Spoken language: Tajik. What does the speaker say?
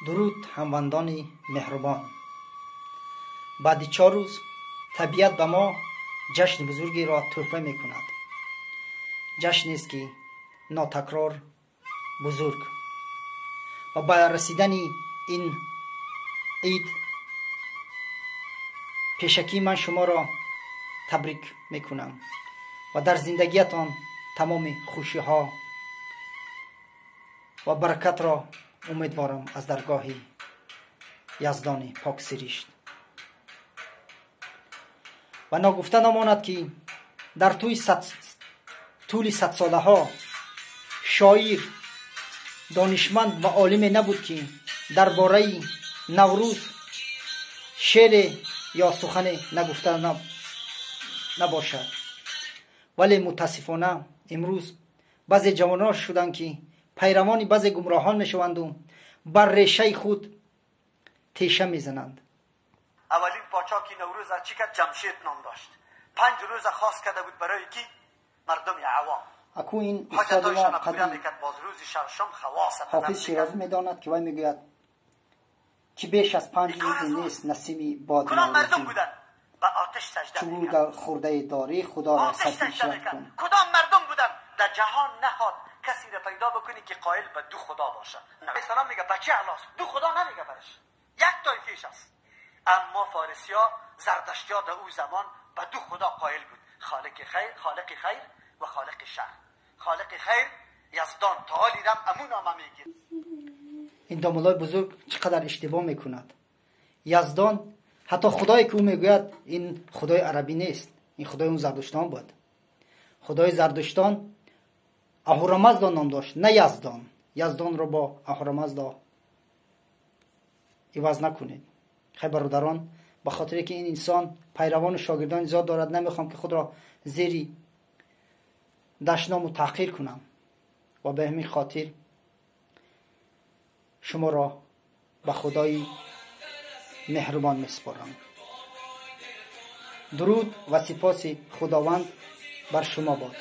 Дуруд, ҳамвандони меҳрубон. Баъди 4 рӯз табиат ба мо ҷашни бузургеро тӯҳфа мекунад. Ҷашнест, ки нотакрор бузург. Ва ба расидани ин ид пешакӣ ман шуморо табрик мекунам ва дар зиндагиятон тамоми хушиҳо ва баракатро умедворам аз даргоҳи Яздони поксиришт. Ва ногуфта намонад, ки дар тӯли садсолаҳо шоир, донишманд ва олиме набуд, ки дар бораи Наврӯз шеъре ё сухане нагуфта набошад. Вале мутаассифона имрӯз баъзе ҷавонон шуданд, ки пайравони баъзе гумроҳон мешаванду бар решаи худ теша мезананд. Аввалин подшоҳ ки Наврӯз чӣ кард, Ҷамшед ном дошт. 5 рӯза хос карда буд барои ки мардуми авом Аку ин устоди мо ҳоҷатҳояшонро пура қадим мекард. Боз рӯзи шашум хавоса Ҳофиз Шерозӣ медонад, ки вай мегӯяд, ки беш аз 5 Ин кор рӯзе аз нест насими боди кунон мардум наврӯзӣ. буданд, ба оташ сажда Чӯ мекард. дар хурдае дорӣ, Худоро оташ сад сажда ишрат мекард. кун. Кудом мардум буданд дар ҷаҳон? Нахоҳад касеро пайдо бикунӣ, ки қоил ба ду худо бошад. Салом мега бача аллост, ду худо намега, бараш як тоифеш аст. Аммо форисиё, зардаштиё дар ӯ замон ба ду худо қоил буд: холиқи хайр, холиқи хайр ва холиқи шар. Холиқи хайр Яздон таолирам аму нома мегир. Ин домуллои бузург чӣ қадар иштибоҳ мекунад. Яздон, ҳатто худое, ки ӯ мегӯяд, ин худои арабӣ нест, ин худои он зардуштон буд. Худои зардуштон Аҳурамаздо ном дошт, на Яздон. Яздонро бо Аҳурамаздо иваз накунед. Хай, бародарон, ба хотире ки ин инсон пайравону шогирдони зиёд дорад, намехоҳам, ки худро зери дашному таҳқир кунам ва ба ҳамин хотир шуморо ба Худои меҳрубон месупорам. Дуруд ва сипоси Худованд бар шумо бод.